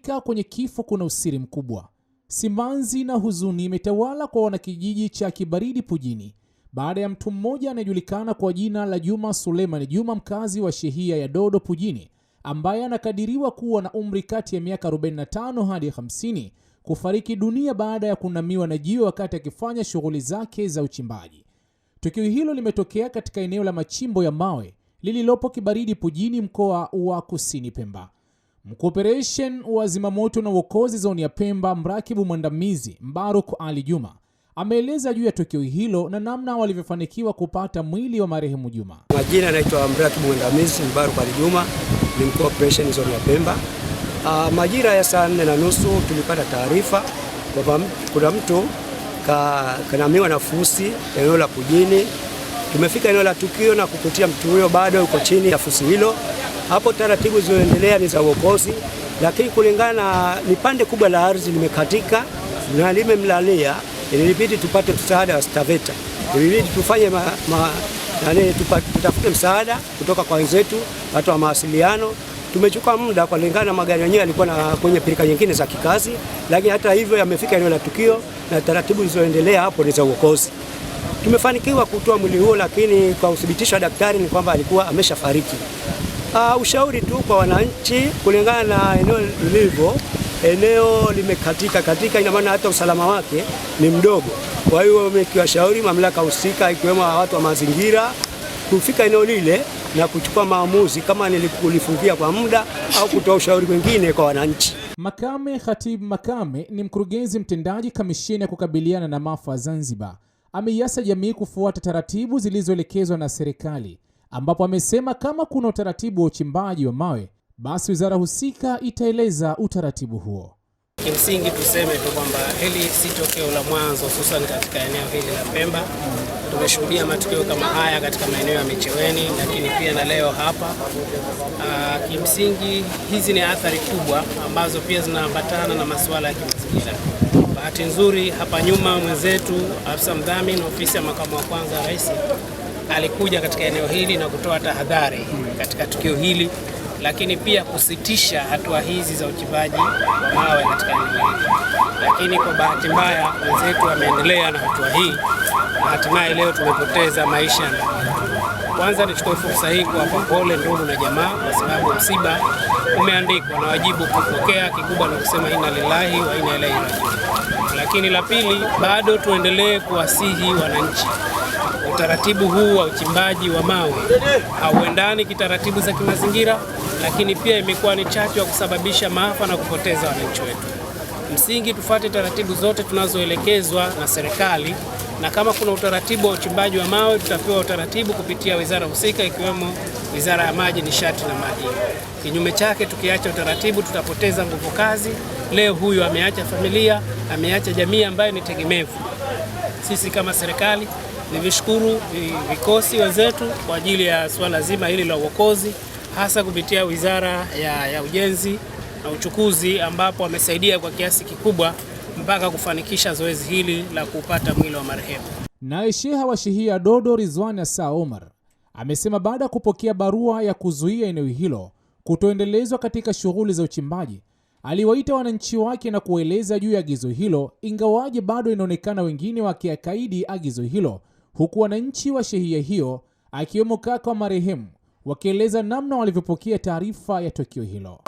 Hakika kwenye kifo kuna usiri mkubwa. Simanzi na huzuni imetawala kwa wanakijiji cha Kibaridi Pujini baada ya mtu mmoja anayejulikana kwa jina la Juma Suleiman Juma, mkazi wa shehia ya Dodo Pujini, ambaye anakadiriwa kuwa na umri kati ya miaka 45 hadi 50, kufariki dunia baada ya kunamiwa na jiwe wakati akifanya shughuli zake za uchimbaji. Tukio hilo limetokea katika eneo la machimbo ya mawe lililopo Kibaridi Pujini, mkoa wa Kusini Pemba. Mkuu operation wa zimamoto na uokozi zoni ya Pemba, mrakibu mwandamizi Mbaruk Ali Juma ameeleza juu ya tukio hilo na namna walivyofanikiwa kupata mwili wa marehemu Juma. Majina anaitwa mrakibu mwandamizi Mbaruk Ali Juma, ni mkuu operation zoni ya Pemba. Majira ya saa 4:30 tulipata taarifa kwamba kuna mtu kanamiwa na fusi eneo la Pujini. Tumefika eneo la tukio na kukutia mtu huyo bado yuko chini ya fusi hilo. Hapo taratibu zilizoendelea ni za uokozi, lakini kulingana na ni pande kubwa la ardhi limekatika na limemlalia, ilibidi tupate msaada wa Staveta, ilibidi tufanye tutafute msaada kutoka kwa wenzetu watu wa mawasiliano. Tumechukua muda kulingana na magari yenyewe yalikuwa na kwenye pilika nyingine za kikazi, lakini hata hivyo yamefika eneo la tukio na taratibu zilizoendelea hapo ni za uokozi. Tumefanikiwa kutoa mwili huo, lakini kwa uthibitisho wa daktari ni kwamba alikuwa ameshafariki. Ushauri tu kwa wananchi, kulingana na eneo lilivyo, eneo limekatika katika, ina maana hata usalama wake ni mdogo. Kwa hiyo nikiwashauri mamlaka husika ikiwemo watu wa mazingira kufika eneo lile na kuchukua maamuzi kama nilikulifungia kwa muda au kutoa ushauri mwingine kwa wananchi. Makame Khatib Makame ni mkurugenzi mtendaji kamisheni ya kukabiliana na maafa Zanzibar. Ameiasa jamii kufuata taratibu zilizoelekezwa na serikali, ambapo amesema kama kuna utaratibu wa uchimbaji wa mawe basi wizara husika itaeleza utaratibu huo. Kimsingi tuseme tu kwamba hili si tokeo la mwanzo, hususan katika eneo hili la Pemba. Tumeshuhudia matukio kama haya katika maeneo ya Micheweni, lakini pia na leo hapa. Kimsingi hizi ni athari kubwa ambazo pia zinaambatana na masuala ya kimazingira. Bahati nzuri hapa nyuma mwenzetu afisa mdhamini ofisi ya makamu wa kwanza wa rais alikuja katika eneo hili na kutoa tahadhari katika tukio hili, lakini pia kusitisha hatua hizi za uchimbaji wa mawe katika eneo hili. Lakini kwa bahati mbaya wenzetu wameendelea na hatua hii na hatimaye leo tumepoteza maisha. Kwanza nichukue fursa hii kuwapa pole ndugu na jamaa, kwa sababu msiba umeandikwa na wajibu kupokea. Kikubwa ni kusema inna lillahi wa inna ilaihi rajiun. Lakini la pili, bado tuendelee kuwasihi wananchi, utaratibu huu wa uchimbaji wa mawe hauendani kitaratibu za kimazingira, lakini pia imekuwa ni chachu ya kusababisha maafa na kupoteza wananchi wetu. Msingi tufuate taratibu zote tunazoelekezwa na serikali, na kama kuna utaratibu wa uchimbaji wa mawe tutapewa utaratibu kupitia wizara husika ikiwemo Wizara ya Maji, Nishati na Madini. Kinyume chake, tukiacha utaratibu tutapoteza nguvu kazi. Leo huyu ameacha familia, ameacha jamii ambayo ni tegemevu. Sisi kama serikali nivishukuru vikosi wenzetu kwa ajili ya swala zima hili la uokozi, hasa kupitia Wizara ya Ujenzi na Uchukuzi, ambapo wamesaidia kwa kiasi kikubwa mpaka kufanikisha zoezi hili la kupata mwili wa marehemu. Naye sheha wa shehia Dodo Rizwan Assa Omar amesema baada ya kupokea barua ya kuzuia eneo hilo kutoendelezwa katika shughuli za uchimbaji, aliwaita wananchi wake na kueleza juu ya agizo hilo, ingawaje bado inaonekana wengine wakiakaidi agizo hilo, huku wananchi wa shehia hiyo akiwemo kaka wa marehemu wakieleza namna walivyopokea taarifa ya tukio hilo.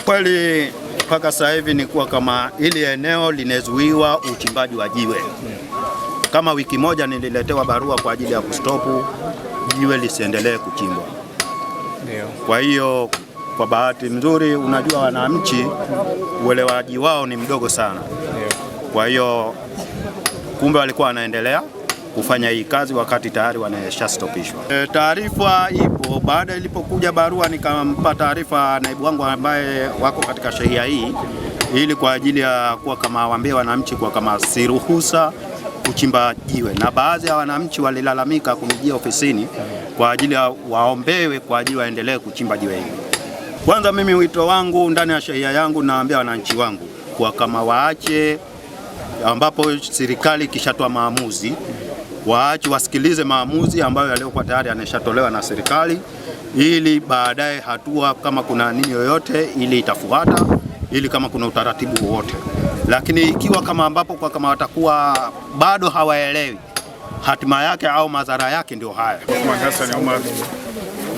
Kweli mpaka sasa hivi ni kuwa kama ili eneo linezuiwa uchimbaji wa jiwe. Kama wiki moja nililetewa barua kwa ajili ya kustopu jiwe lisiendelee kuchimbwa. Kwa hiyo kwa bahati nzuri, unajua wananchi uelewaji wao ni mdogo sana. Kwa hiyo kumbe walikuwa wanaendelea kufanya hii kazi wakati tayari wanashastopishwa. Taarifa ipo. Baada ilipokuja barua nikampa taarifa naibu wangu ambaye wako katika shehia hii, ili kwa ajili ya kuwa kama waambie wananchi kwa kama si ruhusa kuchimba jiwe, na baadhi ya wananchi walilalamika kunijia ofisini kwa ajili ya waombewe kwa ajili waendelee kuchimba jiwe hili. Kwanza mimi wito wangu ndani ya shehia yangu naambia wananchi wangu kwa kama waache, ambapo serikali ikishatoa maamuzi waache wasikilize maamuzi ambayo yaliokuwa tayari yanashatolewa na serikali, ili baadaye hatua kama kuna nini yoyote ili itafuata, ili kama kuna utaratibu wowote. Lakini ikiwa kama ambapo kwa kama watakuwa bado hawaelewi hatima yake au madhara yake ndio haya. Othman Hassan Omar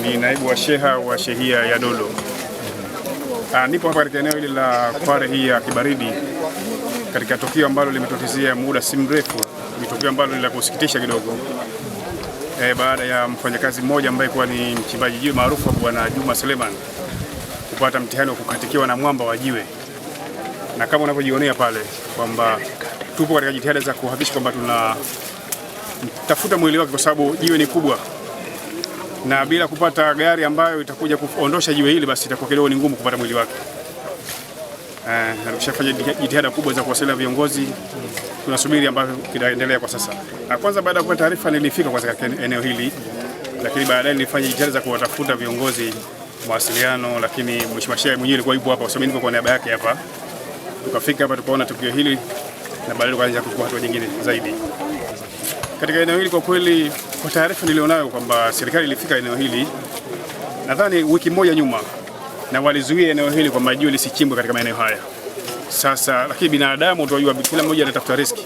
ni naibu wa sheha wa shehia ya Dolo. Nipo hapa katika eneo hili la kware hii ya Kibaridi katika tukio ambalo limetokezea muda si mrefu. Ni tukio ambalo ni la kusikitisha kidogo. Baada ya mfanyakazi mmoja ambaye kuwa ni mchimbaji jiwe maarufu Bwana Juma Suleiman kupata mtihani wa kukatikiwa na mwamba wa jiwe, na kama unavyojionea pale kwamba tupo katika jitihada za kuhakikisha kwamba tunatafuta mwili wake, kwa sababu jiwe ni kubwa, na bila kupata gari ambayo itakuja kuondosha jiwe hili, basi itakuwa kidogo ni ngumu kupata mwili wake. Na tukishafanya jitihada kubwa za kuwasiliana viongozi, tunasubiri ambavyo kinaendelea kwa sasa. Na kwanza baada ya kupata taarifa nilifika kwanza katika eneo hili, lakini baadaye nilifanya jitihada za kuwatafuta viongozi mawasiliano, lakini Mheshimiwa Shehe mwenyewe alikuwa yupo hapa kwa sababu niko kwa niaba yake hapa. Tukafika hapa tukaona tukio hili na baadaye tukaanza kuchukua hatua nyingine zaidi. Katika eneo hili kwa kweli, kwa taarifa nilionayo kwamba serikali ilifika eneo hili nadhani wiki moja nyuma, na walizuia eneo hili kwamba jiwe lisichimbwe katika maeneo haya. Sasa lakini binadamu tunajua kila mmoja anatafuta riski.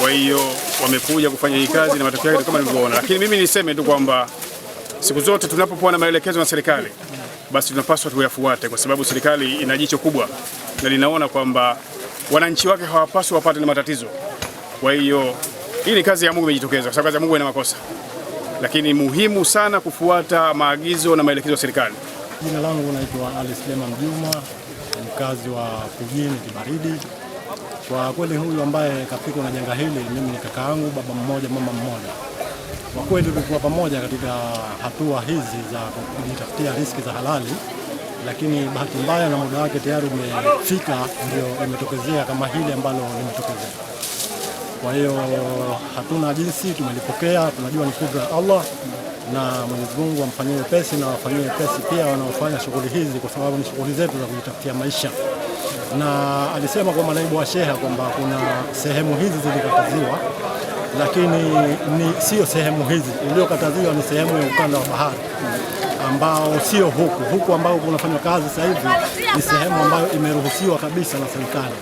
Kwa hiyo wamekuja kufanya hii kazi na matokeo yake kama nilivyoona. Lakini mimi niseme tu kwamba siku zote tunapokuwa na maelekezo na serikali, basi tunapaswa tuyafuate, kwa sababu serikali ina jicho kubwa na linaona kwamba wananchi wake hawapaswi wapate na matatizo. Kwa hiyo hii ni kazi ya Mungu imejitokeza, kwa sababu kazi ya Mungu ina makosa, lakini muhimu sana kufuata maagizo na maelekezo ya serikali. Jina langu naitwa Ali Suleiman Juma, mkazi wa Pujini Kibaridi. Kwa kweli huyu ambaye kapikwa na janga hili mimi ni kakaangu, baba mmoja mama mmoja. Kwa kweli tulikuwa pamoja katika hatua hizi za kujitafutia riziki za halali, lakini bahati mbaya na muda wake tayari umefika, ndio imetokezea kama hili ambalo limetokezea. Kwa hiyo hatuna jinsi, tumelipokea, tunajua ni kudra ya Allah, na Mwenyezi Mungu amfanyie wepesi na wafanyie wepesi pia wanaofanya shughuli hizi, kwa sababu ni shughuli zetu za kujitafutia maisha. Na alisema kwamba naibu wa sheha kwamba kuna sehemu hizi zilikataziwa, lakini ni sio sehemu hizi. Iliyokataziwa ni sehemu ya ukanda wa bahari ambao sio huku. Huku ambao kunafanywa kazi sasa hivi ni sehemu ambayo imeruhusiwa kabisa na serikali.